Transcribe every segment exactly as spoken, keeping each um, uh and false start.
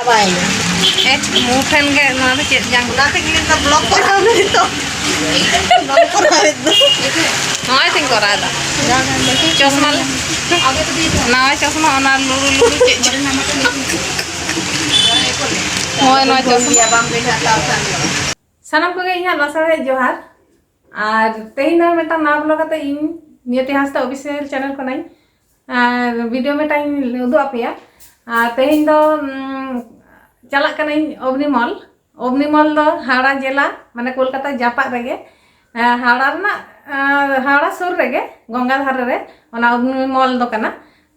ᱵᱟᱭ ᱮ, ᱢᱩ ᱴᱷᱮᱱ ᱜᱮ ᱱᱚᱣᱟ ᱫᱚ ᱪᱮᱫ ᱡᱟᱝ? ᱚᱱᱟ ᱛᱮᱜᱮ ᱞᱤᱧ ᱢᱮᱱᱫᱟ, ᱵᱞᱚᱠ ᱠᱚᱨᱟᱣ ᱢᱮ ᱱᱤᱛᱚᱜ᱾ ᱵᱞᱚᱠ ᱠᱚᱨᱟᱣ ᱢᱮ ᱱᱤᱛᱚᱜ᱾ ᱱᱚᱜᱼᱚᱭ ᱛᱤᱧ ᱠᱚᱨᱟᱣ ᱮᱫᱟ᱾ ᱪᱚᱥᱢᱟ ᱞᱮ, ᱱᱟᱣᱟ ᱪᱚᱥᱢᱟ, ᱚᱱᱟ ᱞᱩᱲᱩ ᱞᱩᱲᱩ ᱪᱮᱫ ᱪᱚ? ᱦᱳᱭ, ᱱᱚᱣᱟ ᱪᱚᱥᱢᱟ᱾ ᱥᱟᱱᱟᱢ ᱠᱚᱜᱮ ᱤᱧᱟᱹᱜ ᱞᱟᱥᱟᱲᱦᱮᱫ ᱡᱚᱦᱟᱨ᱾ ᱟᱨ ᱛᱮᱦᱮᱧ ᱫᱚ ᱢᱤᱫᱴᱟᱝ ᱱᱟᱣᱟ ᱵᱞᱚᱜ ᱠᱟᱛᱮ ᱤᱧ ᱱᱤᱭᱚᱛᱤ ᱦᱟᱸᱥᱫᱟ ᱚᱯᱷᱤᱥᱤᱭᱟᱞ ᱪᱮᱱᱮᱞ ᱠᱷᱚᱱᱟᱜ ᱤᱧ, ᱟᱨ ᱵᱷᱤᱰᱤᱭᱳ ᱢᱤᱫᱴᱟᱝ ᱤᱧ ᱩᱫᱩᱜ ᱟᱯᱮᱭᱟ᱾ ᱟᱨ ᱛᱮᱦᱮᱧ ᱫᱚ, ᱩᱢ, ᱪᱟᱞᱟᱜ ᱠᱟᱹᱱᱟᱹᱧ ᱚᱵᱱᱤ ᱢᱚᱞ᱾ ᱚᱵᱱᱤ ᱢᱚᱞ ᱫᱚ ᱦᱟᱣᱲᱟ ᱡᱮᱞᱟ, ᱢᱟᱱᱮ ᱠᱳᱞᱠᱟᱛᱟ ᱡᱟᱯᱟᱜ ᱨᱮᱜᱮ, ᱟᱨ ᱦᱟᱣᱲᱟ ᱨᱮᱱᱟᱜ, ᱟᱨ ᱦᱟᱣᱲᱟ ᱥᱩᱨ ᱨᱮᱜᱮ, ᱜᱚᱝᱜᱟ ᱫᱷᱟᱨᱮ ᱨᱮ ᱚᱱᱟ ᱚᱵᱱᱤ ᱢᱚᱞ ᱫᱚ ᱠᱟᱱᱟ᱾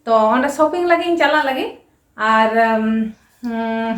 ᱛᱚ ᱚᱸᱰᱮ ᱥᱚᱯᱤᱝ ᱞᱟᱹᱜᱤᱫ ᱤᱧ ᱪᱟᱞᱟᱜ ᱞᱟᱹᱜᱤᱫ᱾ ᱟᱨ, ᱩᱢ, ᱩᱢ,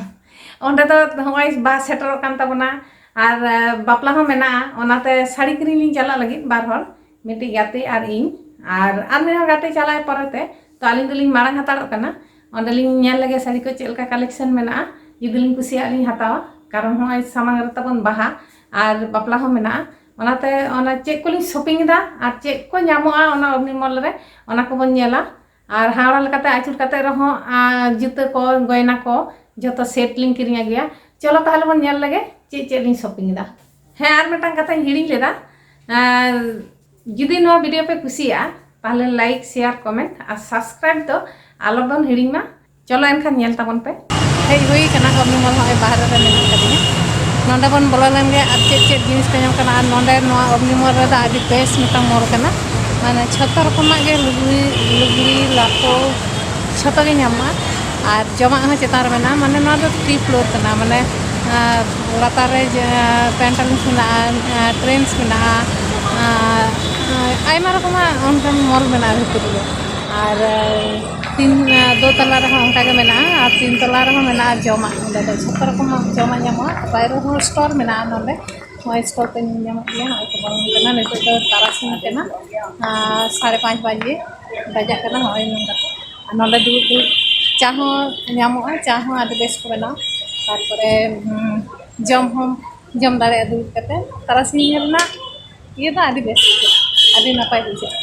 ᱚᱸᱰᱮ ᱫᱚ ᱱᱚᱜᱼᱚᱭ ᱵᱟᱦᱟ ᱥᱮᱴᱮᱨᱚᱜ ᱠᱟᱱ ᱛᱟᱵᱚᱱᱟ, ᱟᱨ, ᱟ, ᱵᱟᱯᱞᱟ ᱦᱚᱸ ᱢᱮᱱᱟᱜᱼᱟ, ᱚᱱᱟᱛᱮ ᱥᱟᱹᱲᱤ ᱠᱤᱨᱤᱧ ᱞᱤᱧ ᱪᱟᱞᱟᱜ ᱞᱟᱹᱜᱤᱫ ᱵᱟᱨ ᱦᱚᱲ, ᱢᱤᱫᱴᱤᱡ ᱜᱟᱛᱮ ᱟᱨ ᱤᱧ, ᱟᱨ ᱟᱨ ᱢᱤᱫ ᱦᱚᱲ ᱜᱟᱛᱮ ᱪᱟᱞᱟᱜᱼᱟᱭ ᱯᱚᱨᱮᱛᱮ᱾ ᱛᱚ ᱟᱹᱞᱤᱧ ᱫᱚᱞᱤᱧ ᱢᱟᱲᱟᱝ ᱦᱟᱛᱟᱲᱚᱜ ᱠᱟᱱᱟ, ᱚᱸᱰᱮᱞᱤᱧ ᱧᱮᱞ ᱞᱮᱜᱮ ᱥᱟᱹᱲᱤ ᱠᱚ ᱪᱮᱫ ᱞᱮᱠᱟ ᱠᱟᱞᱮᱠᱥᱚᱱ ᱢᱮᱱᱟᱜᱼᱟ᱾ ᱡᱩᱫᱤ ᱞᱤᱧ ᱠᱩᱥᱤᱭᱟᱜ ᱞᱤᱧ ᱦᱟᱛᱟᱣᱟ, ᱠᱟᱨᱚᱱ ᱱᱚᱜᱼᱚᱭ ᱥᱟᱢᱟᱝ ᱨᱮ ᱛᱟᱵᱚᱱ ᱵᱟᱦᱟ ᱟᱨ ᱵᱟᱯᱞᱟ ᱦᱚᱸ ᱢᱮᱱᱟᱜᱼᱟ᱾ ᱚᱱᱟᱛᱮ ᱚᱱᱟ ᱪᱮᱫ ᱠᱚᱞᱤᱧ ᱥᱚᱯᱤᱝ ᱮᱫᱟ ᱟᱨ ᱪᱮᱫ ᱠᱚ ᱧᱟᱢᱚᱜᱼᱟ ᱚᱱᱟ ᱚᱵᱱᱤ ᱢᱚᱞ ᱨᱮ, ᱚᱱᱟ ᱠᱚᱵᱚᱱ ᱧᱮᱞᱟ᱾ ᱟᱨ ᱦᱟᱣᱲᱟ ᱞᱮᱠᱟᱛᱮ ᱟᱹᱪᱩᱨ ᱠᱟᱛᱮ ᱨᱮᱦᱚᱸ, ᱟᱨ ᱡᱩᱛᱟᱹ ᱠᱚ, ᱜᱚᱭᱱᱟ ᱠᱚ, ᱡᱷᱚᱛᱚ ᱥᱮᱴ ᱞᱤᱧ ᱠᱤᱨᱤᱧ ᱟᱹᱜᱩᱭᱟ᱾ ᱪᱚᱞᱚ ᱛᱟᱦᱚᱞᱮ ᱵᱚᱱ ᱧᱮᱞ ᱞᱮᱜᱮ ᱪᱮᱫ ᱪᱮᱫ ᱞᱤᱧ ᱥᱚᱯᱤᱝ ᱮᱫᱟ᱾ ᱦᱮᱸ, ᱟᱨ ᱢᱤᱫᱴᱟᱝ ᱠᱟᱛᱷᱟᱧ ᱦᱤᱲᱤᱧ ᱞᱮᱫᱟ᱾ ᱟᱨ ᱡᱩᱫᱤ ᱱᱚᱣᱟ ᱵᱷᱤᱰᱤᱭᱳ ᱯᱮ ᱠᱩᱥᱤᱭᱟᱜᱼᱟ, ᱛᱟᱦᱚᱞᱮ ᱞᱟᱭᱤᱠ, ᱥᱮᱭᱟᱨ, ᱠᱚᱢᱮᱱᱴ ᱟᱨ ᱥᱟᱵᱥᱠᱨᱟᱭᱤᱵ ᱫᱚ ᱟᱞᱚ ᱵᱚᱱ ᱦᱤᱲᱤᱧ ᱢᱟ᱾ ᱪᱚᱞᱚ ᱮᱱᱠᱷᱟᱱ ᱧᱮᱞ ᱛᱟᱵᱚᱱ ᱯᱮ᱾ ᱦᱮᱡ ᱦᱩᱭ ᱠᱟᱱᱟ ᱚᱵᱱᱤ ᱢᱚᱞ, ᱱᱚᱜᱼᱚᱭ ᱵᱟᱦᱨᱮ ᱨᱮ ᱢᱮᱱᱟᱜ ᱟᱠᱟᱫᱤᱧᱟ᱾ ᱱᱚᱸᱰᱮ ᱵᱚᱱ ᱵᱚᱞᱚ ᱞᱮᱱ ᱜᱮ ᱟᱨ ᱪᱮᱫ ᱪᱮᱫ ᱡᱤᱱᱤᱥ ᱠᱚ ᱧᱟᱢᱚᱜ ᱠᱟᱱᱟ᱾ ᱟᱨ ᱱᱚᱸᱰᱮ ᱱᱚᱣᱟ ᱚᱵᱱᱤ ᱢᱚᱞ ᱨᱮᱫᱚ ᱟᱹᱰᱤ ᱵᱮᱥ ᱢᱤᱫᱴᱟᱝ ᱢᱚᱞ ᱠᱟᱱᱟ, ᱢᱟᱱᱮ ᱡᱷᱚᱛᱚ ᱨᱚᱠᱚᱢᱟᱜ ᱜᱮ ᱞᱩᱜᱽᱲᱤ, ᱞᱩᱜᱽᱲᱤ ᱞᱟᱯᱚ ᱡᱷᱚᱛᱚ ᱜᱮ ᱧᱟᱢᱚᱜᱼᱟ᱾ ᱟᱨ ᱡᱚᱢᱟᱜ ᱦᱚᱸ ᱪᱮᱛᱟᱱ ᱨᱮ ᱢᱮᱱᱟᱜᱼᱟ, ᱢᱟᱱᱮ ᱱᱚᱣᱟ ᱫᱚ ᱛᱷᱨᱤ ᱯᱷᱞᱳᱨ ᱠᱟᱱᱟ, ᱢᱟᱱᱮ, ᱟᱨ ᱞᱟᱛᱟᱨ ᱨᱮ ᱡᱮ, ᱯᱮᱱᱴᱟᱞᱩᱱᱥ ᱢᱮᱱᱟᱜᱼᱟ, ᱴᱨᱮᱱᱰᱥ ᱢᱮᱱᱟᱜᱼᱟ, ᱟᱨ ᱟᱭᱢᱟ ᱨᱚᱠᱚᱢᱟᱜ ᱚᱱᱠᱟᱱ ᱢᱚᱞ ᱢᱮᱱᱟᱜᱼᱟ ᱵᱷᱤᱛᱨᱤ ᱨᱮ᱾ ᱟᱨ ᱛᱤᱱ, ᱫᱳ ᱛᱟᱞᱟ ᱨᱮᱦᱚᱸ ᱚᱱᱠᱟ ᱜᱮ ᱢᱮᱱᱟᱜᱼᱟ, ᱟᱨ ᱛᱤᱱ ᱛᱟᱞᱟ ᱨᱮᱦᱚᱸ ᱢᱮᱱᱟᱜᱼᱟ ᱡᱚᱢᱟᱜ᱾ ᱚᱸᱰᱮ ᱫᱚ ᱡᱷᱚᱛᱚ ᱨᱚᱠᱚᱢᱟᱜ ᱡᱚᱢᱟᱜ ᱧᱟᱢᱚᱜᱼᱟ᱾ ᱵᱟᱭᱨᱮ ᱦᱚᱸ ᱥᱴᱚᱞ ᱢᱮᱱᱟᱜᱼᱟ ᱱᱚᱸᱰᱮ᱾ ᱱᱚᱜᱼᱚᱭ ᱥᱴᱚᱞ ᱠᱚ ᱧᱮᱞ ᱧᱟᱢᱚᱜ ᱜᱮᱭᱟ᱾ ᱱᱚᱜᱼᱚᱭ ᱠᱚ ᱵᱚᱞᱚᱱ ᱠᱟᱱᱟ᱾ ᱱᱤᱛᱚᱜ ᱫᱚ ᱛᱟᱨᱟᱥᱤᱧ ᱠᱟᱱᱟ, ᱟᱨ ᱥᱟᱲᱮ ᱯᱟᱸᱪ ᱵᱟᱡᱮ ᱵᱟᱡᱟᱜ ᱠᱟᱱᱟ᱾ ᱱᱚᱜᱼᱚᱭ ᱱᱚᱝᱠᱟ ᱛᱮ᱾ ᱟᱨ ᱱᱚᱸᱰᱮ ᱫᱩᱲᱩᱵ ᱫᱩᱲᱩᱵ ᱪᱟ ᱦᱚᱸ ᱧᱟᱢᱚᱜᱼᱟ, ᱪᱟ ᱦᱚᱸ ᱟᱹᱰᱤ ᱵᱮᱥ ᱠᱚ ᱵᱮᱱᱟᱣᱟ᱾ ᱛᱟᱨᱯᱚᱨᱮ, ᱩᱸ, ᱡᱚᱢ ᱦᱚᱸᱢ ᱡᱚᱢ ᱫᱟᱲᱮᱭᱟᱜᱼᱟ ᱫᱩᱲᱩᱵ ᱠᱟᱛᱮ᱾ ᱛᱟᱨᱟᱥᱤᱧ ᱨᱮᱱᱟᱜ ᱤᱭᱟᱹ ᱫᱚ ᱟᱹᱰᱤ ᱵᱮᱥ ᱵᱩᱡᱷᱟᱹᱜᱼᱟ, ᱟᱹᱰᱤ ᱱᱟᱯᱟᱭ ᱵᱩᱡᱷᱟᱹᱜᱼᱟ᱾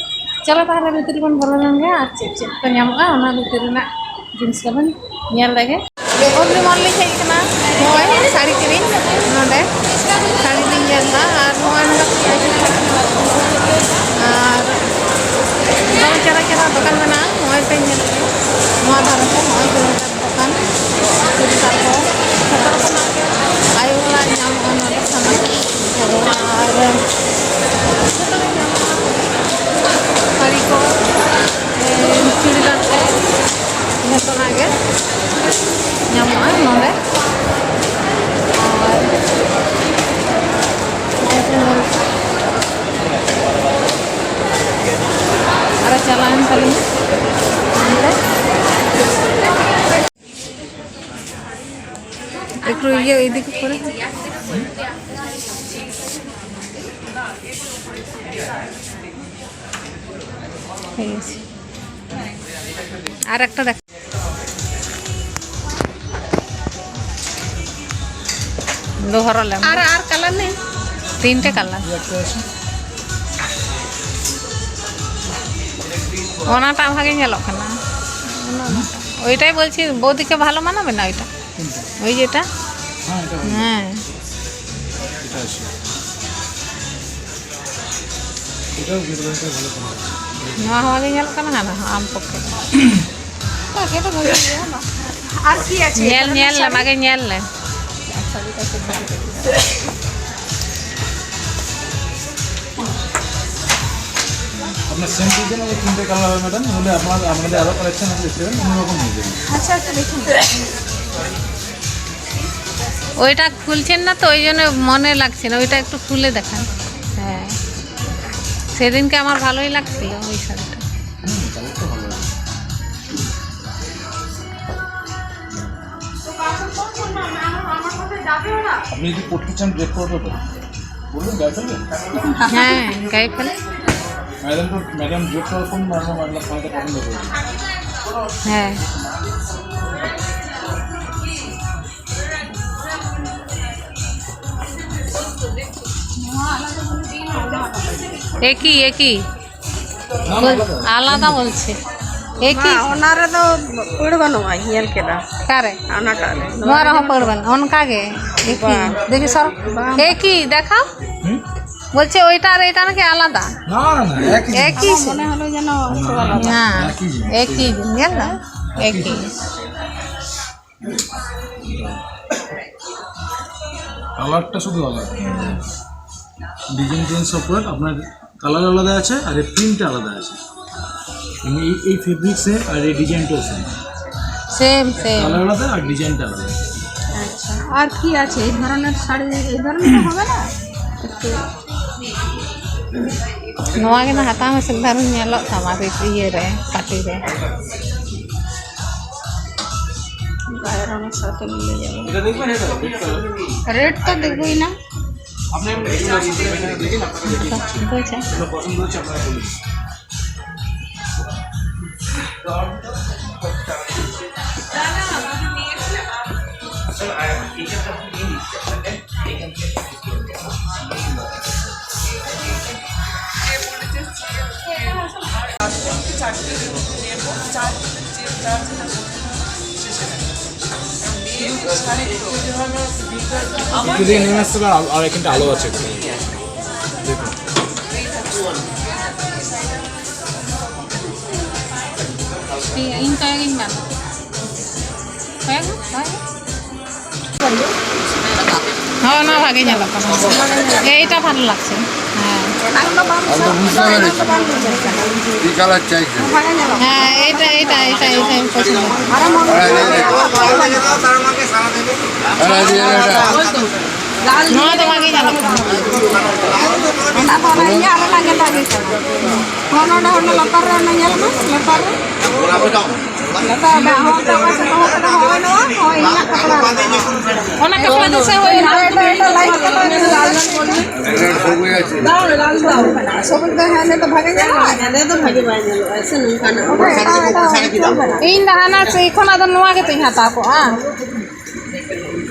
ᱪᱚᱞᱚ ᱛᱟᱦᱚᱞᱮ ᱵᱷᱤᱛᱨᱤ ᱵᱚᱱ ᱵᱚᱞᱚ ᱞᱮᱱ ᱜᱮ ᱟᱨ ᱪᱮᱫ ᱪᱮᱫ ᱠᱚ ᱧᱟᱢᱚᱜᱼᱟ ᱚᱱᱟ ᱵᱷᱤᱛᱨᱤ ᱨᱮᱱᱟᱜ ᱡᱤᱱᱤᱥ ᱠᱚᱵᱚᱱ ᱧᱮᱞ ᱞᱮᱜᱮ᱾ ᱚᱢᱱᱤ ᱢᱚᱞ ᱞᱤᱧ ᱦᱮᱡ ᱠᱟᱱᱟ, ᱱᱚᱜᱼᱚᱭ ᱥᱟᱹᱲᱤ ᱠᱤᱨᱤᱧ ᱱᱚᱰᱮ᱾ ᱥᱟᱹᱲᱤ ᱞᱤᱧ ᱧᱮᱞ ᱮᱫᱟ ᱟᱨ ᱱᱚᱣᱟ ᱱᱚᱰᱮ ᱟᱨ ᱫᱚᱢᱮ ᱪᱮᱦᱨᱟ ᱪᱮᱦᱨᱟ ᱫᱚᱠᱟᱱ ᱢᱮᱱᱟᱜᱼᱟ᱾ ᱱᱚᱜᱼᱚᱭ ᱯᱮ ᱧᱮᱞ ᱠᱮᱫᱟ, ᱱᱚᱣᱟ ᱫᱷᱟᱨᱮ ᱛᱮ ᱱᱚᱜᱼᱚᱭ ᱯᱮ ᱧᱮᱞ ᱠᱮᱫᱟ ᱫᱚᱠᱟᱱ, ᱪᱩᱲᱤᱫᱟᱨ ᱠᱚ, ᱡᱚᱛᱚ ᱨᱚᱠᱚᱢᱟᱜ ᱜᱮ ᱟᱭᱳ ᱦᱚᱲᱟᱜ ᱧᱟᱢᱚᱜᱼᱟ ᱱᱚᱰᱮ ᱥᱟᱢᱟᱱ᱾ ᱟᱨ ᱡᱚᱛᱚ ᱜᱮ ᱧᱟᱢᱚᱜᱼᱟ, ᱥᱟᱹᱲᱤ ᱠᱚ, ᱮ, ᱪᱩᱲᱤᱫᱟᱨ ᱠᱚ, ᱡᱚᱛᱚᱱᱟᱜ ᱜᱮ ᱧᱟᱢᱚᱜᱼᱟ ᱱᱚᱰᱮ᱾ ᱟᱨ ᱟᱨᱚ ᱪᱟᱞᱟᱣᱮᱱ ᱛᱟᱞᱤᱧᱟ ᱦᱟᱱᱛᱮ᱾ ᱮᱠᱴᱩ ᱤᱭᱟᱹ ᱤᱫᱤ ᱠᱚ ᱯᱚᱨᱮ᱾ ᱴᱷᱤᱠ ᱟᱪᱷᱮ। আর একটা দেখ। দোহরালাম। আর, আর কালার নেই? তিনটে কালার। ওনাটা ভাগে ᱧᱮᱞᱚᱜ ᱠᱟᱱᱟ। ওইটাই বলছি, বৌদিকে ভালো মানাবে না ওইটা? ওই যেটা? হ্যাঁ, এটা ভালো। হ্যাঁ। এটা আছে। এটাও গেরুয়া, এটা ভালো কালার আছে। ᱱᱚᱣᱟ ᱦᱚᱸ ᱵᱷᱟᱜᱮ ᱧᱮᱞᱚᱜ ᱠᱟᱱᱟ, ᱦᱟᱱᱟ ᱦᱚᱸ ᱟᱢ ᱯᱚᱠᱠᱷᱮ᱾ ᱵᱷᱟᱜᱮ ᱫᱚ ᱵᱷᱟᱜᱮ ᱜᱮᱭᱟ, ᱵᱟᱝ? ᱟᱨ ᱠᱤ ᱟᱪᱪᱷᱟ, ᱧᱮᱞ, ᱧᱮᱞ ᱞᱮᱢ, ᱟᱜᱮ ᱧᱮᱞ ᱞᱮᱢ᱾ ᱟᱪᱪᱷᱟ, ᱴᱷᱤᱠ ᱟᱪᱷᱮ, ᱵᱷᱟᱜᱮ ᱜᱮ᱾ আপনার সেম ডিজাইন আছে, তিনটে কালার হবে ম্যাডাম, হলে আপনার, আমাদের আরও কালেকশন আছে, দেখতে পারেন, অন্যরকম হয়ে যাবে। আচ্ছা, একটু দেখুন। ওইটা খুলছেন না তো, ওই জন্য মনে লাগছে না, ওইটা একটু খুলে দেখান। হ্যাঁ, সেদিনকে আমার ভালোই লাগছিল ওই শাড়িটা। হুম, তাহলে তো ভালো লাগে। আপনি যদি পড়তে চান, ড্রেস করতে পারেন। বলুন, গায়ে ফেলবেন? হ্যাঁ, গায়ে ফেলে। ম্যাডাম তো, ম্যাডাম ড্রেস করার কোন ম্যাডাম আপনার শাড়িটা পছন্দ করবে? হ্যাঁ। একই, একই। না, না, বল-, আলাদা। আলাদা বলছে। ᱮᱠᱤ᱾ ᱵᱟᱝ, ᱚᱱᱟ ᱨᱮᱫᱚ ᱯᱟᱹᱲ ᱵᱟᱹᱱᱩᱜᱼᱟ, ᱧᱮᱞ ᱠᱮᱫᱟ᱾ ᱚᱠᱟᱨᱮ? ᱚᱱᱟᱴᱟᱜ ᱨᱮ᱾ ᱱᱚᱣᱟ ᱨᱮᱦᱚᱸ ᱯᱟᱹᱲ ᱵᱟᱹᱱᱩᱜᱼᱟ, ᱚᱱᱠᱟ ᱜᱮ᱾ ᱮᱠᱤ᱾ ᱵᱟᱝ᱾ ᱫᱮᱠᱷᱤ ᱥᱚᱨ᱾ ᱵᱟᱝ᱾ ᱮᱠᱤ, ᱫᱮᱠᱷᱟᱣ᱾ ᱦᱩᱸ? ᱵᱚᱞᱪᱷᱮ ᱳইটা আর এটা নাকি আলাদা? না, না, না, একই জিনিস। একই আমার সে। মনে হলো যেন একটু আলাদা। না, একই জিনিস। একই, ᱧᱮᱞ ᱫᱟ? একই একই। জিনিস। কালারটা শুধু আলাদা। ডিজাইন চেঞ্জ সফটওয়্যার, আপনার কালার আলাদা আছে আর এই প্রিন্টটা আলাদা আছে। এই, এই ফেব্রিক সেম আর এই ডিজাইনটাও সেম। Same, same. কালার আলাদা আর ডিজাইনটা আলাদা। আচ্ছা, আর কি আছে এই ধরনের শাড়ি? এই ধরনের তো হবে না একটু? ᱱᱚᱣᱟ ᱜᱮ ᱱᱟᱦᱟᱜ ᱦᱟᱛᱟᱣ ᱢᱮᱥᱮ, ᱫᱟᱨᱩᱱ ᱧᱮᱞᱚᱜ ᱛᱟᱢᱟ ᱤᱭᱟᱹ ᱨᱮ, ᱯᱟᱴᱤ ᱨᱮ᱾ ᱜᱟᱭᱨᱟ ᱢᱮᱥᱟ ᱛᱮ ᱢᱤᱞᱟᱹᱣ ᱡᱟᱭᱜᱟ᱾ এটা দেখবেন, এটা রেড কালার। রেড তো দেখবই না। আপনি এমনি দেখে না, আপনারা দেখে না, আপনারা দেখে না। বুঝেছি। আপনার পছন্দ হচ্ছে, আপনারা বলুন। যদি নেমে আসতে পারে, আর, আর এখানটা আলো আছে একটু। দেখুন। ᱤᱧ ᱠᱚᱭᱮᱜᱤᱧ ᱢᱮ᱾ ᱠᱚᱭᱮᱜ ᱢᱮ, ᱠᱚᱭᱮᱜ ᱢᱮ᱾ ᱦᱚᱸ, ᱚᱱᱟ ᱵᱷᱟᱜᱮ ᱧᱮᱞᱚᱜ ᱠᱟᱱᱟ᱾ ᱮᱭᱴᱟ ᱵᱷᱟᱞᱮ ᱞᱟᱜᱽᱪᱷᱮ᱾ ᱦᱮᱸ᱾ ᱟᱢ ᱫᱚ ᱵᱩᱡᱽ ᱫᱟᱲᱮᱭᱟᱜ ᱪᱮᱫ ᱠᱟᱞᱟᱨ ᱪᱟᱭ? ᱦᱮᱸ, ᱮᱭᱴᱟ, ᱮᱭᱴᱟ, ᱮᱭᱴᱟ, ᱮᱭᱴᱟ ᱤᱧ ᱯᱚᱪᱷᱚᱱᱫᱚ᱾ ᱟᱨ ᱟᱹᱰᱤ ᱟᱸᱴ ᱱᱚᱣᱟ ᱫᱚ ᱵᱷᱟᱜᱮ ᱧᱮᱞᱚᱜ ᱠᱟᱱᱟ᱾ ᱚᱱᱟ ᱫᱚ ᱚᱱᱟ ᱤᱧᱟᱹᱜ ᱨᱮᱱᱟᱜ ᱜᱮ ᱵᱷᱟᱜᱮ ᱠᱟᱱᱟ᱾ ᱦᱚᱸ, ᱱᱚᱰᱮ, ᱚᱱᱟ ᱞᱟᱛᱟᱨ ᱨᱮ, ᱚᱱᱟ ᱧᱮᱞ ᱢᱮ, ᱞᱟᱛᱟᱨ ᱨᱮ᱾ ᱞᱟᱛᱟᱨ ᱨᱮ, ᱦᱚᱸ, ᱚᱱᱟ ᱥᱮ ᱦᱚᱸ, ᱱᱚᱣᱟ, ᱦᱚᱸ, ᱤᱧᱟᱹᱜ ᱠᱟᱯᱲᱟ ᱨᱮ᱾ ᱚᱱᱟ ᱠᱟᱯᱲᱟ ᱫᱚ ᱥᱮ ᱦᱳᱭ, ᱚᱱᱟ ᱫᱚ ᱮᱴᱟᱜ ᱞᱟᱭᱤᱴ ᱠᱟᱞᱟᱨ ᱨᱮ ᱞᱟᱞ ᱧᱚᱜ ᱵᱚᱞ ᱢᱮ᱾ ᱵᱟᱝ, ᱞᱟᱞ ᱫᱚ ᱵᱟᱝ ᱠᱟᱱᱟ᱾ ᱥᱚᱵᱩᱡ ᱫᱚ ᱦᱮᱸᱫᱮ ᱫᱚ ᱵᱷᱟᱜᱮ ᱧᱮᱞᱚᱜᱼᱟ᱾ ᱦᱮᱸᱫᱮ ᱫᱚ ᱵᱷᱟᱜᱮ ᱵᱟᱭ ᱧᱮᱞᱚᱜᱼᱟ, ᱥᱮ ᱱᱚᱝᱠᱟᱱᱟᱜ᱾ ᱤᱧ ᱫᱚ ᱦᱟᱱᱟ ᱥᱮᱭ ᱠᱷᱚᱱᱟᱜ ᱫᱚ ᱱᱚᱣᱟ ᱜᱮᱛᱚᱧ ᱦᱟᱛᱟᱣ ᱠᱚᱜᱼᱟ᱾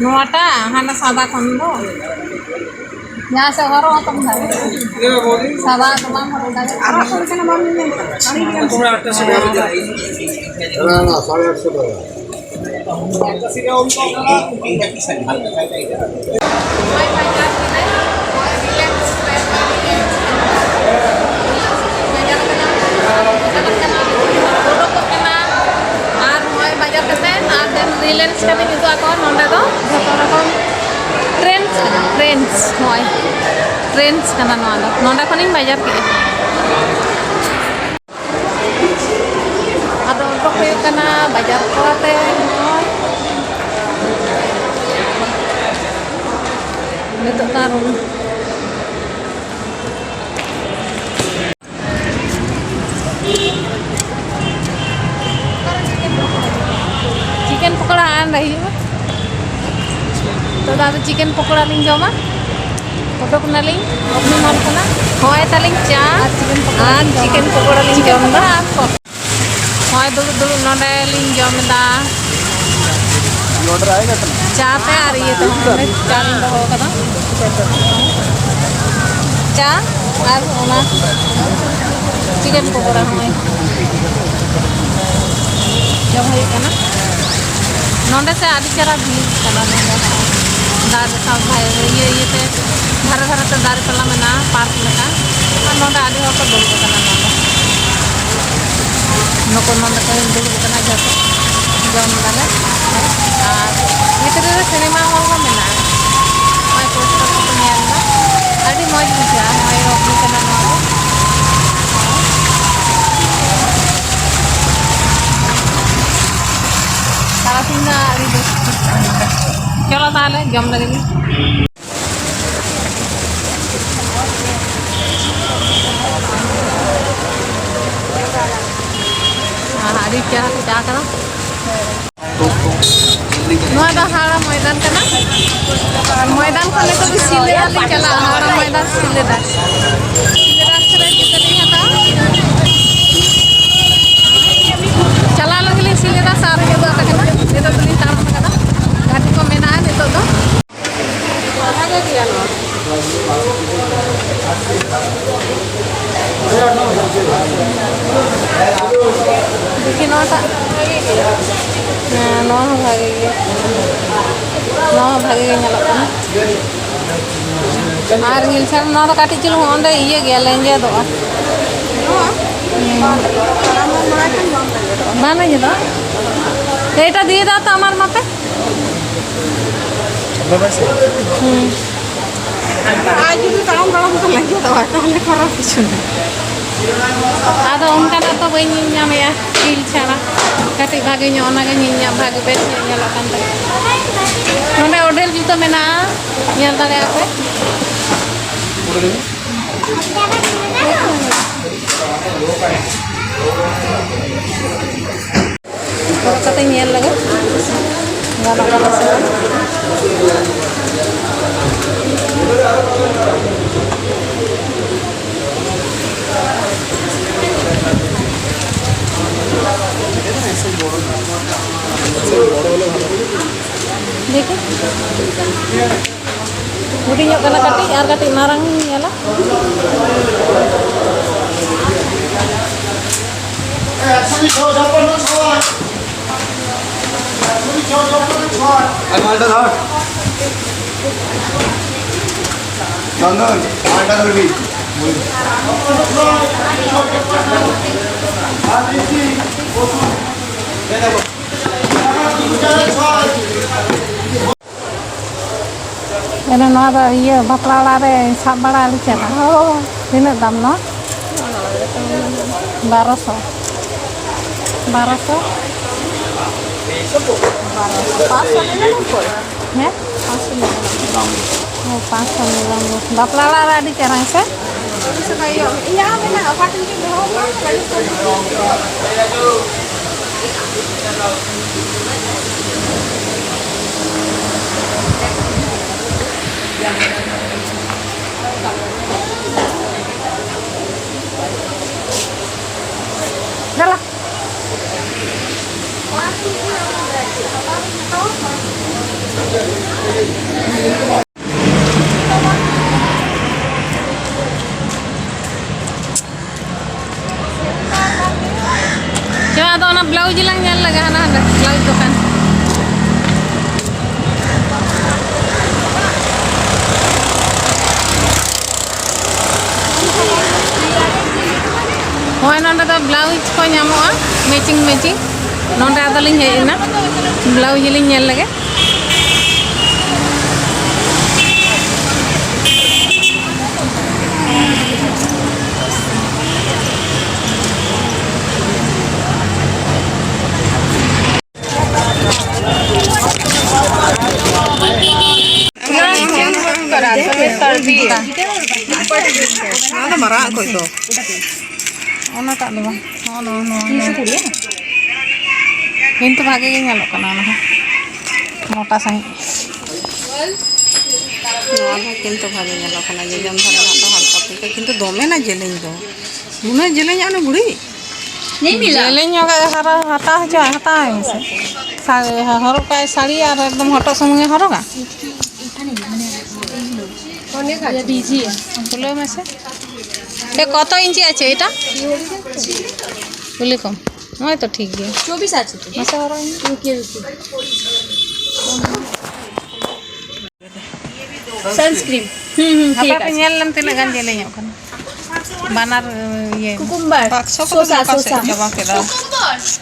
ᱱᱚᱣᱟᱴᱟᱜ ᱦᱟᱱᱟ ᱥᱟᱫᱟ ᱠᱷᱚᱱ ᱫᱚ᱾ ᱡᱟᱦᱟᱸ ᱥᱮᱫ ᱦᱚᱨᱚᱜ ᱟᱠᱚ ᱢᱮ᱾ ᱥᱟᱫᱟ ᱫᱚ ᱵᱟᱝ ᱦᱚᱨᱚᱜ ᱫᱟᱲᱮᱭᱟᱜᱼᱟ᱾ ᱟᱨᱟᱜ ᱠᱚ ᱞᱮᱠᱟᱱᱟᱜ ᱵᱟᱢ ᱧᱮᱞ ᱠᱟᱫᱟ? ᱥᱟᱲᱮ ᱜᱮᱞ ᱟᱨᱮᱥᱚ ᱴᱟᱠᱟ᱾ ᱦᱮᱸ, ᱦᱮᱸ, ᱥᱟᱲᱮ ᱟᱴᱥᱚ ᱴᱟᱠᱟ᱾ ᱟᱨ ᱱᱚᱜᱼᱚᱭ ᱵᱟᱡᱟᱨ ᱠᱟᱛᱮ ᱟᱨ ᱫᱮᱱ ᱨᱤᱞᱮᱱᱥ ᱠᱟᱛᱮ ᱱᱤᱛᱚᱜ ᱟᱠᱚ ᱱᱚᱰᱮ ᱫᱚ ᱡᱷᱚᱛᱚ ᱨᱚᱠᱚᱢ ᱴᱨᱮᱱᱰᱥ ᱠᱟᱱᱟ, ᱴᱨᱮᱱᱰᱥ᱾ ᱱᱚᱜᱼᱚᱭ ᱴᱨᱮᱱᱰᱥ ᱠᱟᱱᱟ ᱱᱚᱣᱟ ᱫᱚ᱾ ᱱᱚᱰᱮ ᱠᱷᱚᱱᱤᱧ ᱵᱟᱡᱟᱨ ᱠᱮᱜᱼᱟ᱾ ᱟᱫᱚ ᱚᱰᱚᱠ ᱦᱩᱭᱩᱜ ᱠᱟᱱᱟ ᱵᱟᱡᱟᱨ ᱠᱚ ᱟᱛᱮ᱾ ᱱᱚᱜᱼᱚᱭ ᱱᱤᱛᱚᱜ ᱫᱚ ᱟᱨ ᱪᱤᱠᱮᱱ ᱯᱚᱠᱳᱲᱟ ᱟᱨ ᱦᱩᱭᱩᱜᱼᱟ᱾ ᱛᱚ, ᱫᱟ ᱫᱚ ᱪᱤᱠᱮᱱ ᱯᱚᱠᱳᱲᱟ ᱞᱤᱧ ᱡᱚᱢᱟ᱾ ᱩᱰᱩᱠ ᱱᱟᱞᱤᱧ ᱚᱵᱷᱤᱢᱟᱱ ᱠᱷᱚᱱᱟᱜ᱾ ᱦᱳᱭ, ᱛᱟᱞᱤᱧ ᱪᱟ ᱟᱨ ᱪᱤᱠᱮᱱ ᱯᱚᱠᱳᱲᱟ ᱟᱨ ᱞᱤᱧ ᱡᱚᱢᱟ᱾ ᱪᱤᱠᱮᱱ ᱯᱚᱠᱳᱲᱟ ᱞᱤᱧ ᱪᱤᱠᱮᱱ ᱡᱚᱢ ᱮᱫᱟ᱾ ᱯᱚᱠᱳᱲᱟ ᱟᱨ ᱥᱚᱥ᱾ ᱦᱳᱭ, ᱫᱩᱲᱩᱵ ᱫᱩᱲᱩᱵ ᱱᱚᱰᱮ ᱞᱤᱧ ᱡᱚᱢ ᱮᱫᱟ᱾ ᱪᱟ ᱛᱮ ᱟᱨ ᱤᱭᱟᱹ ᱛᱮᱦᱚᱸ, ᱚᱸᱰᱮ ᱪᱟ ᱞᱤᱧ ᱫᱚᱦᱚ ᱟᱠᱟᱫᱟ᱾ ᱪᱟ ᱟᱨ ᱚᱱᱟ ᱪᱤᱠᱮᱱ ᱯᱚᱠᱳᱲᱟ ᱦᱚᱸᱜᱼᱚᱭ ᱡᱚᱢ ᱦᱩᱭᱩᱜ ᱠᱟᱱᱟ᱾ ᱱᱚᱰᱮ ᱥᱮ ᱟᱹᱰᱤ ᱪᱮᱦᱨᱟ ᱵᱷᱤᱲ ᱠᱟᱱᱟ ᱱᱚᱰᱮ᱾ ᱫᱟᱨᱮ ᱥᱟᱶ ᱫᱷᱟᱨᱮ ᱤᱭᱟᱹ ᱤᱭᱟᱹᱛᱮ ᱫᱷᱟᱨᱮ ᱫᱷᱟᱨᱮ ᱛᱮ ᱫᱟᱨᱮ ᱯᱟᱞᱟ ᱢᱮᱱᱟᱜᱼᱟ, ᱯᱟᱨᱠ ᱞᱮᱠᱟ᱾ ᱟᱨ ᱱᱚᱰᱮ ᱟᱹᱰᱤ ᱦᱚᱲ ᱠᱚ ᱫᱩᱲᱩᱵ ᱟᱠᱟᱱᱟ ᱱᱚᱰᱮ᱾ ᱱᱩᱠᱩ ᱱᱚᱰᱮ ᱠᱚ ᱫᱩᱲᱩᱵ ᱟᱠᱟᱱᱟ ᱡᱚᱛᱚ᱾ ᱡᱚᱢ ᱫᱟᱞᱮ᱾ ᱟᱨ ᱵᱷᱤᱛᱨᱤ ᱨᱮ ᱥᱤᱱᱮᱢᱟ ᱦᱚᱞ ᱦᱚᱸ ᱢᱮᱱᱟᱜᱼᱟ᱾ ᱱᱚᱜᱼᱚᱭ ᱯᱳᱥᱴᱟᱨ ᱠᱚᱠᱚ ᱧᱮᱞ ᱮᱫᱟ᱾ ᱟᱹᱰᱤ ᱢᱚᱡᱽ ᱵᱩᱡᱷᱟᱹᱜᱼᱟ᱾ ᱱᱚᱜᱼᱚᱭ ᱨᱚᱵᱤ ᱠᱟᱱᱟ ᱱᱚᱣᱟ ᱫᱚ᱾ ᱛᱟᱨᱟᱥᱤᱧ ᱫᱚ ᱟᱹᱰᱤ ᱵᱮᱥ᱾ ᱪᱚᱞᱚ ᱛᱟᱦᱚᱞᱮ ᱡᱚᱢ ᱞᱟᱹᱜᱤᱫ᱾ ᱟᱹᱰᱤ ᱪᱮᱦᱨᱟ ᱠᱚ ᱪᱟ ᱠᱟᱫᱟ᱾ ᱱᱚᱣᱟ ᱫᱚ ᱦᱟᱣᱲᱟ ᱢᱚᱭᱫᱟᱱ ᱠᱟᱱᱟ᱾ ᱟᱨ ᱢᱚᱭᱫᱟᱱ ᱠᱷᱚᱱ ᱱᱤᱛᱚᱜ ᱫᱚ ᱥᱤᱞᱫᱟᱹ ᱞᱤᱧ ᱪᱟᱞᱟᱜᱼᱟ, ᱦᱟᱣᱲᱟ ᱢᱚᱭᱫᱟᱱ ᱥᱤᱞᱫᱟᱹ᱾ ᱥᱤᱞᱫᱟᱹ ᱨᱟᱥᱛᱟ ᱨᱮ ᱡᱩᱛᱟᱹ ᱞᱤᱧ ᱦᱟᱛᱟᱣᱟ᱾ ᱪᱟᱞᱟᱣ ᱞᱟᱹᱜᱤᱫ ᱞᱤᱧ ᱥᱤᱞᱫᱟᱹ ᱥᱟᱨ ᱨᱮ ᱩᱫᱩᱜ ᱟᱯᱮ ᱠᱟᱱᱟ᱾ ᱱᱤᱛᱚᱜ ᱫᱚᱞᱤᱧ ᱛᱟᱲᱟᱢ ᱠᱟᱫᱟ, ᱜᱟᱹᱰᱤ ᱠᱚ ᱢᱮᱱᱟᱜᱼᱟ ᱱᱤᱛᱚᱜ ᱫᱚ᱾ ᱵᱷᱟᱜᱮ ᱜᱮᱭᱟ ᱱᱚᱣᱟ᱾ ᱦᱮᱸ, ᱱᱚᱣᱟ ᱦᱚᱸ ᱵᱷᱟᱜᱮ ᱜᱮ᱾ ᱱᱚᱣᱟ ᱦᱚᱸ ᱵᱷᱟᱜᱮ ᱜᱮ ᱧᱮᱞᱚᱜ ᱠᱟᱱᱟ᱾ ᱟᱨ ᱧᱮᱞ ᱥᱟᱢ, ᱱᱚᱣᱟ ᱫᱚ ᱠᱟᱹᱴᱤᱡ ᱪᱩᱞᱩᱝ ᱚᱸᱰᱮ ᱤᱭᱟᱹ ᱜᱮᱭᱟ, ᱞᱮᱸᱡᱮᱫᱚᱜᱼᱟ᱾ ᱵᱟᱝ ᱞᱮᱸᱡᱮᱫᱚᱜᱼᱟ? ᱮᱴᱟ ᱫᱤᱭᱮ ᱫᱟᱣ ᱛᱚ ᱟᱢᱟᱨ ᱢᱟᱯᱮ᱾ ᱦᱩᱸ᱾ ᱟᱨ ᱡᱩᱫᱤ ᱛᱟᱲᱟᱢ ᱛᱟᱲᱟᱢ ᱛᱮ ᱞᱮᱸᱡᱮᱫᱚᱜᱼᱟ, ᱛᱟᱦᱚᱞᱮ ᱠᱷᱟᱨᱟᱯ ᱠᱤᱪᱷᱩ ᱢᱮᱱᱟᱜᱼᱟ᱾ ᱟᱫᱚ ᱚᱱᱠᱟᱱᱟᱜ ᱛᱚ ᱵᱟᱹᱧ ᱧᱮᱞ ᱧᱟᱢᱮᱜᱼᱟ, ᱦᱤᱞ ᱪᱷᱟᱲᱟ᱾ ᱠᱟᱹᱴᱤᱡ ᱵᱷᱟᱜᱮ ᱧᱚᱜ, ᱚᱱᱟᱜᱮ ᱧᱮᱞ ᱧᱟᱢ, ᱵᱷᱟᱜᱮ ᱵᱮᱥ ᱧᱚᱜ ᱧᱮᱞᱚᱜ ᱠᱟᱱ ᱛᱟᱦᱮᱸᱫ᱾ ᱱᱚᱰᱮ ᱚᱰᱮᱞ ᱡᱩᱛᱟᱹ ᱢᱮᱱᱟᱜᱼᱟ, ᱧᱮᱞ ᱫᱟᱲᱮᱭᱟᱜᱼᱟ ᱯᱮ᱾ ᱦᱚᱨᱚᱜ ᱠᱟᱛᱮ ᱧᱮᱞ ᱞᱮᱜᱮ ᱜᱟᱱᱚᱜ ᱠᱟᱱᱟ ᱥᱮ ᱵᱟᱝ᱾ ᱫᱮᱠᱷᱤ᱾ ᱦᱩᱰᱤᱧᱚᱜ ᱠᱟᱱᱟ ᱠᱟᱹᱴᱤᱡ, ᱟᱨ ᱠᱟᱹᱴᱤᱡ ᱢᱟᱨᱟᱝ ᱤᱧ ᱧᱮᱞᱟ᱾ চন্দন, মালটা ধরবি। ᱮᱱᱟ ᱱᱚᱣᱟ ᱫᱚ ᱤᱭᱟᱹ ᱵᱟᱯᱞᱟ ᱚᱲᱟᱜ ᱨᱮ ᱥᱟᱵ ᱵᱟᱲᱟ ᱟᱹᱞᱩ ᱪᱟᱱᱟ᱾ ᱚ, ᱛᱤᱱᱟᱹᱜ ᱫᱟᱢ ᱱᱚᱣᱟ? ᱵᱟᱨᱚᱥᱚ᱾ ᱵᱟᱨᱚᱥᱚ? ᱵᱟᱨᱚᱥᱚ, ᱯᱟᱸᱪᱥᱚ ᱱᱤᱨᱟᱱᱚᱵᱵᱳᱭ᱾ ᱦᱮᱸ? ᱯᱟᱸᱪᱥᱚ ᱱᱤᱨᱟᱱᱚᱵᱵᱳᱭ᱾ ᱚ, ᱯᱟᱸᱪᱥᱚ ᱱᱤᱨᱟᱱᱚᱵᱵᱳᱭ᱾ ᱵᱟᱯᱞᱟ ᱚᱲᱟᱜ ᱨᱮ ᱟᱹᱰᱤ ᱪᱮᱦᱨᱟ, ᱦᱮᱸ ᱥᱮ? ᱤᱧᱟᱹᱜ ᱦᱚᱸ ᱢᱮᱱᱟᱜᱼᱟ, ᱚᱠᱟ ᱴᱷᱮᱱ ᱪᱚᱧ ᱫᱚᱦᱚ ᱠᱟᱜᱼᱟ᱾ ᱪᱟᱞᱟᱜ᱾ ᱪᱚ, ᱟᱫᱚ ᱚᱱᱟ ᱠᱚ ᱧᱟᱢᱚᱜᱼᱟ ᱢᱮᱪᱤᱝ ᱢᱮᱪᱤᱝ᱾ ᱱᱚᱰᱮ ᱟᱫᱚᱞᱤᱧ ᱦᱮᱡ ᱮᱱᱟ, ᱵᱞᱟᱣᱩᱡᱽ ᱞᱤᱧ ᱧᱮᱞ ᱞᱮᱜᱮ᱾ ᱚᱱᱟ ᱫᱚ ᱢᱟᱨᱟᱝ ᱟᱜ ᱠᱚᱡ ᱫᱚ᱾ ᱚᱱᱟᱴᱟᱜ ᱫᱚ ᱵᱟᱝ, ᱱᱚᱜᱼᱚ ᱱᱚᱣᱟ, ᱱᱚᱣᱟ, ᱱᱚᱣᱟ᱾ ᱠᱤᱱᱛᱩ ᱵᱷᱟᱜᱮ ᱜᱮ ᱧᱮᱞᱚᱜ ᱠᱟᱱᱟ ᱚᱱᱟ ᱦᱚᱸ, ᱢᱚᱴᱟ ᱥᱟᱺᱦᱤᱡ᱾ ᱱᱚᱣᱟ ᱦᱚᱸ ᱠᱤᱱᱛᱩ ᱵᱷᱟᱜᱮ ᱧᱮᱞᱚᱜ ᱠᱟᱱᱟ, ᱡᱚᱡᱚᱢ ᱫᱷᱟᱨᱮ ᱨᱮᱱᱟᱜ ᱫᱚ ᱦᱟᱞᱠᱟ ᱯᱷᱩᱞᱠᱟ, ᱠᱤᱱᱛᱩ ᱫᱚᱢᱮ ᱱᱟ ᱡᱮᱞᱮᱧ ᱫᱚ᱾ ᱱᱩᱱᱟᱹᱜ ᱡᱮᱞᱮᱧᱟ ᱩᱱᱤ ᱵᱩᱲᱦᱤ? ᱡᱮᱞᱮᱧ ᱧᱚᱜᱟᱜ ᱦᱟᱨᱟ ᱦᱟᱛᱟᱣ ᱦᱚᱪᱚ, ᱦᱟᱛᱟᱣ ᱟᱭ ᱢᱮᱥᱮ᱾ ᱥᱟ-, ᱦᱚᱨᱚᱜ ᱠᱟᱜᱼᱟᱭ ᱥᱟᱹᱲᱤ ᱟᱨ ᱮᱠᱫᱚᱢ ᱦᱚᱴᱚᱜ ᱥᱩᱢᱩᱝ ᱮ ᱦᱚᱨᱚᱜᱟ? ᱠᱷᱩᱞᱟᱹᱣ ᱢᱮᱥᱮ᱾ ᱮ, ᱠᱚᱛᱚ ᱤᱧᱪᱤ ᱟᱪᱷᱮ ᱮᱴᱟ? ᱠᱩᱞᱤ ᱠᱚᱢ᱾ ᱱᱚᱜᱼᱚᱭ ᱛᱚ ᱴᱷᱤᱠ ᱜᱮᱭᱟ᱾ ᱪᱚᱵᱵᱤᱥ ᱟᱪᱷᱮ ᱛᱚ᱾ ᱢᱟᱥᱮ ᱦᱚᱨᱚᱜ ᱤᱧ᱾ ᱨᱩᱠᱤᱭᱮ, ᱨᱩᱠᱤᱭᱮ᱾ ᱥᱟᱱᱥᱠᱨᱤᱱ᱾ ᱦᱩᱸ, ᱦᱩᱸ, ᱦᱟᱯᱮ ᱴᱷᱤᱠ ᱯᱮ ᱟᱪᱷᱮ᱾ ᱧᱮᱞ ᱞᱮᱢ ᱛᱤᱱᱟᱹᱜ ᱜᱟᱱ ᱡᱮᱞᱮᱧᱚᱜ ᱠᱟᱱᱟ᱾ ᱵᱟᱱᱟᱨ, ᱤᱭᱟᱹ᱾ ᱠᱩᱠᱩᱢᱵᱟᱨ, ᱵᱟᱠᱥᱚ ᱠᱚᱫᱚ ᱥᱚᱥᱟ, ᱱᱚᱝᱠᱟ ᱥᱮᱫ ᱥᱚᱥᱟ᱾ ᱪᱟᱵᱟ ᱠᱮᱫᱟ᱾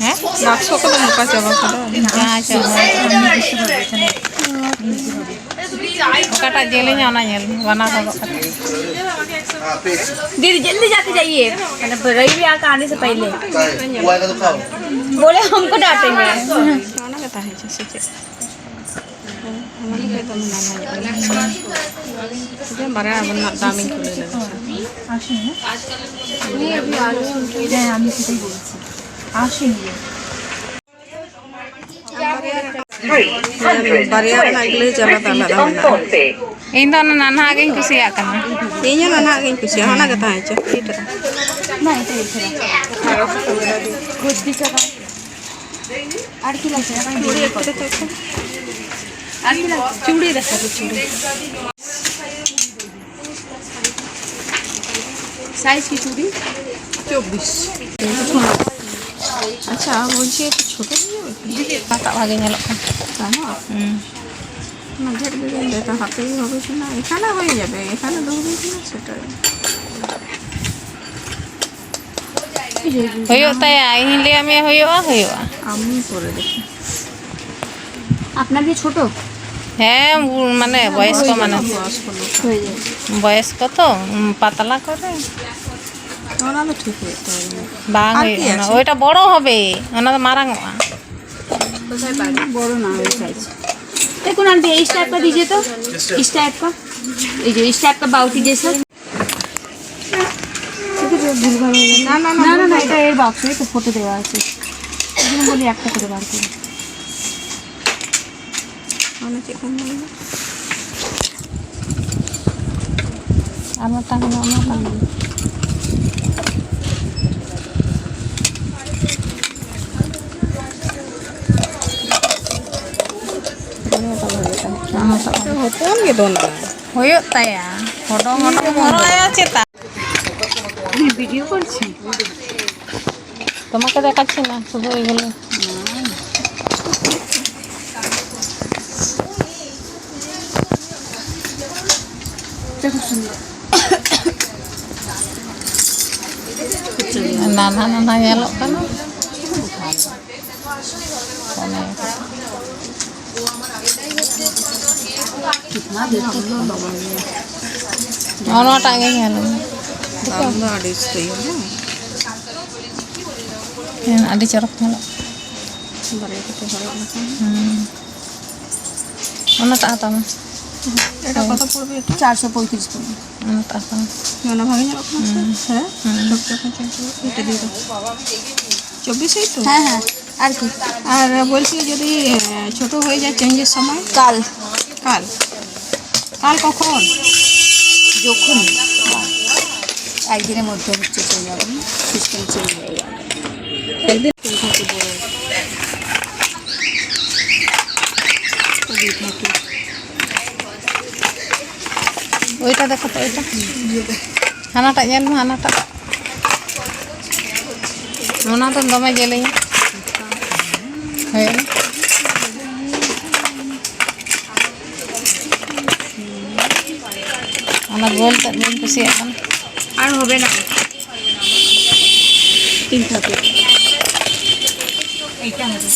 ᱦᱮᱸ? ᱵᱟᱠᱥᱚ ᱠᱚᱫᱚ ᱱᱚᱝᱠᱟ ᱪᱟᱵᱟ ᱠᱮᱫᱟ᱾ ᱡᱟᱦᱟᱸ ᱪᱟᱵᱟ᱾ ᱚᱠᱟᱴᱟᱜ ᱡᱮᱞᱮᱧᱟ ᱚᱱᱟ ᱧᱮᱞ ᱢᱮ, ᱵᱟᱱᱟᱨ ᱦᱚᱨᱚᱜ ᱠᱟᱛᱮ᱾ दीदी, जल्दी जाके जाइए, मतलब, रवि भैया का आने से पहले। बोले, हमको डांटेंगे। ᱚᱱᱟ ᱜᱮ ᱛᱟᱦᱮᱸ ᱦᱚᱪᱚ ᱥᱮ ᱪᱮᱫ? ᱚᱱᱟ ᱜᱮ ᱫᱚᱢᱮ ᱱᱟᱱᱦᱟ ᱧᱚᱜ ᱜᱮ᱾ ᱵᱟᱨᱭᱟ ᱨᱮᱱᱟᱜ ᱫᱟᱢ ᱤᱧ ᱠᱩᱞᱤ ᱞᱮᱫᱟ᱾ ᱵᱟᱨᱭᱟ ᱨᱮᱱᱟᱜ glaze ᱟᱞᱟᱫᱟ ᱟᱞᱟᱫᱟ ᱢᱮᱱᱟᱜᱼᱟ᱾ ᱤᱧ ᱫᱚ ᱚᱱᱟ ᱱᱟᱱᱦᱟ ᱜᱤᱧ ᱠᱩᱥᱤᱭᱟᱜ ᱠᱟᱱᱟ᱾ ᱤᱧ ᱦᱚᱸ ᱱᱟᱱᱦᱟ ᱜᱤᱧ ᱠᱩᱥᱤᱭᱟᱜᱼᱟ, ᱚᱱᱟ ᱜᱮ ᱛᱟᱦᱮᱸ ᱦᱚᱪᱚ, ᱮᱭᱴᱟ ᱨᱮ᱾ ᱟᱨ ᱠᱤ ᱞᱟᱜᱟᱜᱼᱟ? ᱪᱩᱲᱤ ᱮᱠᱴᱩ ᱫᱮᱠᱷᱟᱣ ᱯᱮ᱾ ᱪᱩᱲᱤ ᱫᱮᱠᱷᱟᱣ ᱯᱮ, ᱪᱩᱲᱤ᱾ साइज की चूड़ी? चौबीस। अच्छा, आप बोलছি একটু ছোট হয়ে যাবে কি? ᱚᱠᱟᱴᱟᱜ ᱵᱷᱟᱜᱮ ᱧᱮᱞᱚᱜ ᱠᱟᱱᱟ? ᱛᱟᱭ ᱱᱚᱣᱟ? হুম। না, ঝেড়ে দেবেন, এটা হাতেই হবে কি না? এখানে হয়ে যাবে, এখানে ধরবে কি না সেটা। ᱦᱩᱭᱩᱜ ᱛᱟᱭᱟ, ᱤᱧ ᱞᱟᱹᱭᱟᱫ ᱢᱮᱭᱟ ᱦᱩᱭᱩᱜᱼᱟ, ᱦᱩᱭᱩᱜᱼᱟ᱾ ᱟᱢ ᱯᱚᱨᱮ ᱫᱮᱠᱷᱤ᱾ আপনার কি ছোট? ᱦᱮᱸ, ᱩ-, ᱢᱟᱱᱮ ᱵᱚᱭᱚᱥ ᱠᱚ ᱢᱟᱱᱮ᱾ ᱦᱩᱭ ᱡᱟᱭᱜᱟ᱾ ᱵᱚᱭᱚᱥ ᱠᱚ ᱛᱚ, ᱩᱢ, ᱯᱟᱛᱞᱟ ᱠᱚᱨᱮ᱾ ᱚᱱᱟ ᱫᱚ ᱴᱷᱤᱠ ᱦᱩᱭᱩᱜ ᱛᱟᱭᱟ᱾ ᱵᱟᱝ ᱟᱨ ᱦᱩᱭᱩᱜ ᱠᱤ ᱠᱟᱱᱟ, ᱟᱪᱪᱷᱟ? ᱳᱭᱴᱟ ᱵᱚᱲᱚ ᱦᱚᱵᱮ, ᱚᱱᱟ ᱫᱚ ᱢᱟᱨᱟᱝ ᱚᱜᱼᱟ᱾ বড় না, ওই সাইজ। দেখুন আন্টি, এই টাইপ কা দিজিয়ে তো, এই টাইপ কা, এই যে এই টাইপ কা বাউটি জেসা। না, না, না, না, না, এটা এর বাক্স, এই তো ফটো দেওয়া আছে। ওই জন্য বলি একটা করে বার করি। ᱟᱨ ᱢᱤᱫᱴᱟᱝ ᱦᱮᱱᱟᱜᱼᱟ, ᱚᱱᱟ ᱵᱟᱝ᱾ ᱦᱚᱯᱚᱱ ᱜᱮ ᱫᱚᱱᱟᱭ᱾ ᱦᱩᱭᱩᱜ ᱛᱟᱭᱟ᱾ ᱦᱚᱰᱚᱝ ᱦᱚᱰᱚᱝ ᱦᱚᱨᱚᱜ ᱟᱭᱟ ᱪᱮᱛᱟ? ভিডিও করছি। তোমাকে দেখাচ্ছি না, শুধু এগুলো। দেখো সুন্দর। নানা নানা ᱧᱮᱞᱚᱜ ᱠᱟᱱᱟ। ᱱᱚᱜᱼᱚ ᱱᱚᱣᱟᱴᱟᱜ ᱜᱮ ᱧᱮᱞ ᱢᱮ᱾ ᱫᱟᱢ ᱫᱚ ᱟᱹᱰᱤ ᱩᱥᱛᱟᱹᱭᱟ ᱵᱟᱝ? ᱦᱮᱸ, ᱟᱹᱰᱤ ᱪᱚᱨᱚᱠ ᱧᱮᱞᱚᱜ᱾ ᱵᱟᱨᱭᱟ ᱠᱟᱛᱮ ᱦᱚᱨᱚᱜ ᱞᱮᱠᱷᱟᱱ᱾ ᱦᱩᱸ᱾ ᱚᱱᱟᱴᱟᱜ ᱦᱟᱛᱟᱣ ᱢᱮ᱾ এটা কত পড়বে এটা? চারশো পঁয়ত্রিশ পড়বে। ᱚᱱᱟᱴᱟᱜ ᱦᱟᱛᱟᱣ ᱢᱮ᱾ ᱚᱱᱟ ᱵᱷᱟᱜᱮ ᱧᱮᱞᱚᱜ ᱠᱟᱱᱟ ᱥᱮ? ᱦᱩᱸ᱾ ᱦᱮᱸ? ᱦᱩᱸ᱾ ᱪᱚᱵᱵᱤᱥ ᱥᱟᱭ ᱛᱚ? ᱦᱮᱸ, ᱦᱮᱸ, ᱟᱨᱠᱤ᱾ ᱟᱨ ᱵᱚᱞᱪᱤ ᱡᱩᱫᱤ, ᱮ, ছোট হয়ে যায় চেঞ্জের সময়? কাল। কাল? কাল কখন? যখন। একদিনের মধ্যে হচ্ছে চেঞ্জ হবে, সিস্টেম চেঞ্জ হয়ে যাবে। একদিন। ওইটা দেখো তো, ওইটা। ᱦᱟᱱᱟᱴᱟᱜ ᱧᱮᱞ ᱢᱮ, ᱦᱟᱱᱟᱴᱟᱜ᱾ ᱚᱱᱟ ᱫᱚ ᱫᱚᱢᱮ ᱡᱮᱞᱮᱧᱟ᱾ ᱦᱳᱭ᱾ ᱚᱱᱟ ᱜᱳᱞ ᱛᱮᱫ ᱵᱟᱹᱧ ᱠᱩᱥᱤᱭᱟᱜ ᱠᱟᱱᱟ᱾ আর হবে না। তিন থাকে। এইটা হবে।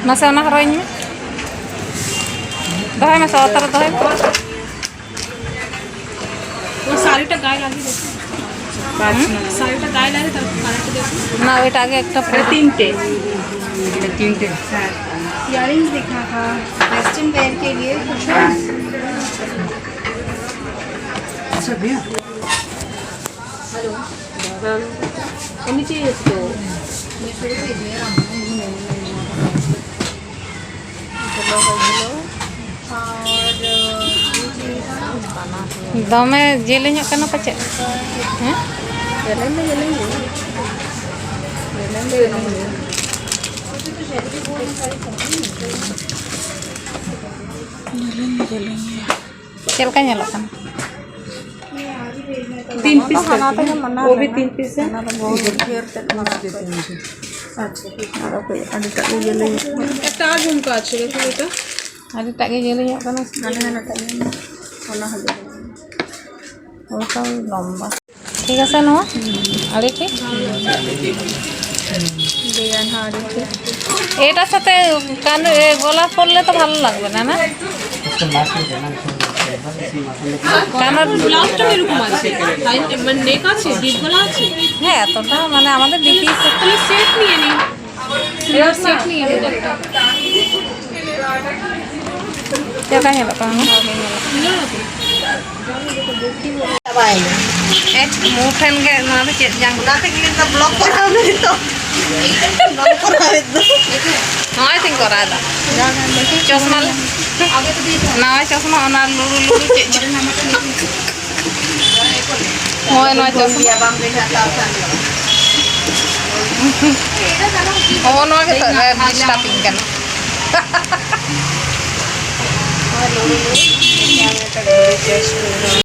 ᱢᱟᱥᱮ ᱚᱱᱟ ᱦᱚᱨᱚᱜ ᱟᱹᱧ ᱢᱮ᱾ ᱫᱚᱦᱚᱭ ᱢᱮ, ᱥᱚᱛᱨᱚ ᱫᱚᱦᱚᱭ ᱢᱮ᱾ ও শাড়িটা গায়ে লাগিয়ে দেখো। শাড়িটা গায়ে লাগিয়ে তারপর কালারটা দেখো। না, ওইটা আগে একটা পরে। তিনটে। এটা তিনটে। হ্যাঁ। ইয়ারিংস দেখা থা। ওয়েস্টার্ন ওয়্যার কে লিয়ে। আচ্ছা, ভ্যাঁ। হ্যালো। ম্যাম, উনি চেয়ে এসছো। ᱫᱚᱢᱮ ᱡᱮᱞᱮᱧᱚᱜ ᱠᱟᱱᱟ ᱯᱟᱪᱮᱫ? ᱦᱮᱸ? ᱡᱮᱞᱮᱧ ᱫᱚ ᱡᱮᱞᱮᱧ ᱜᱮ᱾ ᱡᱮᱞᱮᱧ ᱫᱚ ᱡᱮᱞᱮᱧ ᱜᱮ᱾ ᱡᱮᱞᱮᱧ ᱫᱚ ᱡᱮᱞᱮᱧ ᱜᱮ᱾ ᱪᱮᱫ ᱞᱮᱠᱟ ᱧᱮᱞᱚᱜ ᱠᱟᱱᱟ? ᱛᱤᱱ ᱯᱤᱥ ᱦᱟᱱᱟ ᱛᱮᱜᱮ ᱢᱟᱱᱟ ᱞᱮᱱᱟ᱾ ᱚᱱᱟ ᱫᱚ ᱵᱚᱦᱩᱛ ᱰᱷᱮᱨ ᱛᱮᱫ ᱢᱟᱱᱟ ᱠᱚ᱾ ᱟᱪᱪᱷᱟ, ᱴᱷᱤᱠ ᱟᱪᱷᱮ᱾ ᱟᱨ ᱚᱠᱚᱭ ᱟᱹᱰᱤᱴᱟᱜ ᱜᱮ ᱡᱮᱞᱮᱧ᱾ একটা আর ঝুমকা আছে, দেখুন এটা। ᱟᱹᱰᱤᱴᱟᱜ ᱜᱮ ᱡᱮᱞᱮᱧᱚᱜ ᱠᱟᱱᱟ᱾ ᱦᱟᱱᱮ ᱦᱟᱱᱟᱴᱟᱜ ᱜᱮ᱾ ᱚᱱᱟ ᱦᱚᱸ ᱡᱮᱞᱮᱧ᱾ ᱚᱱᱠᱟ ᱞᱚᱢᱵᱟ᱾ ᱴᱷᱤᱠ ᱟᱪᱷᱮ, ᱱᱚᱣᱟ ᱟᱹᱰᱤ ᱴᱷᱤᱠ᱾ ডিজাইন, হ্যাঁ, আরে ঠিক। এটার সাথে কান-, এ, গলা পরলে তো ভালো লাগবে না, না? কানের ব্লাউজটা এরকম আছে, তাই মানে নেক আছে, ডিপ গলা আছে। হ্যাঁ, এতটা মানে আমাদের ডিপি তাহলে সেট নিয়ে নিই। এবার সেট নিয়ে নিই একটা। ᱪᱮᱫ ᱞᱮᱠᱟ ᱧᱮᱞᱚᱜ ᱠᱟᱱᱟ? ᱮᱠ ᱢᱩ ᱴᱷᱮᱱ ᱜᱮ ᱱᱚᱣᱟ ᱫᱚ ᱪᱮᱫ ᱡᱟᱝ? ᱚᱱᱟ ᱛᱮᱜᱮ ᱞᱤᱧ ᱢᱮᱱᱫᱟ, ᱵᱞᱚᱠ ᱠᱚᱨᱟᱣ ᱢᱮ ᱱᱤᱛᱚᱜ᱾ ᱵᱞᱚᱠ ᱠᱚᱨᱟᱣ ᱢᱮ ᱱᱤᱛᱚᱜ᱾ ᱱᱚᱜᱼᱚᱭ ᱛᱤᱧ ᱠᱚᱨᱟᱣ ᱮᱫᱟ᱾ ᱪᱚᱥᱢᱟ ᱞᱮ-, ᱱᱟᱣᱟ ᱪᱚᱥᱢᱟ, ᱚᱱᱟ ᱞᱩᱲᱩ ᱞᱩᱲᱩ ᱪᱮᱫ ᱪᱚ᱾ ᱱᱚᱜᱼᱚᱭ ᱱᱚᱣᱟ ᱪᱚᱥᱢᱟ᱾ ᱱᱚᱜᱼᱚ ᱱᱚᱣᱟ ᱜᱮᱛᱚ ᱰᱤᱥᱴᱟᱵᱤᱝ ᱠᱟᱱᱟ᱾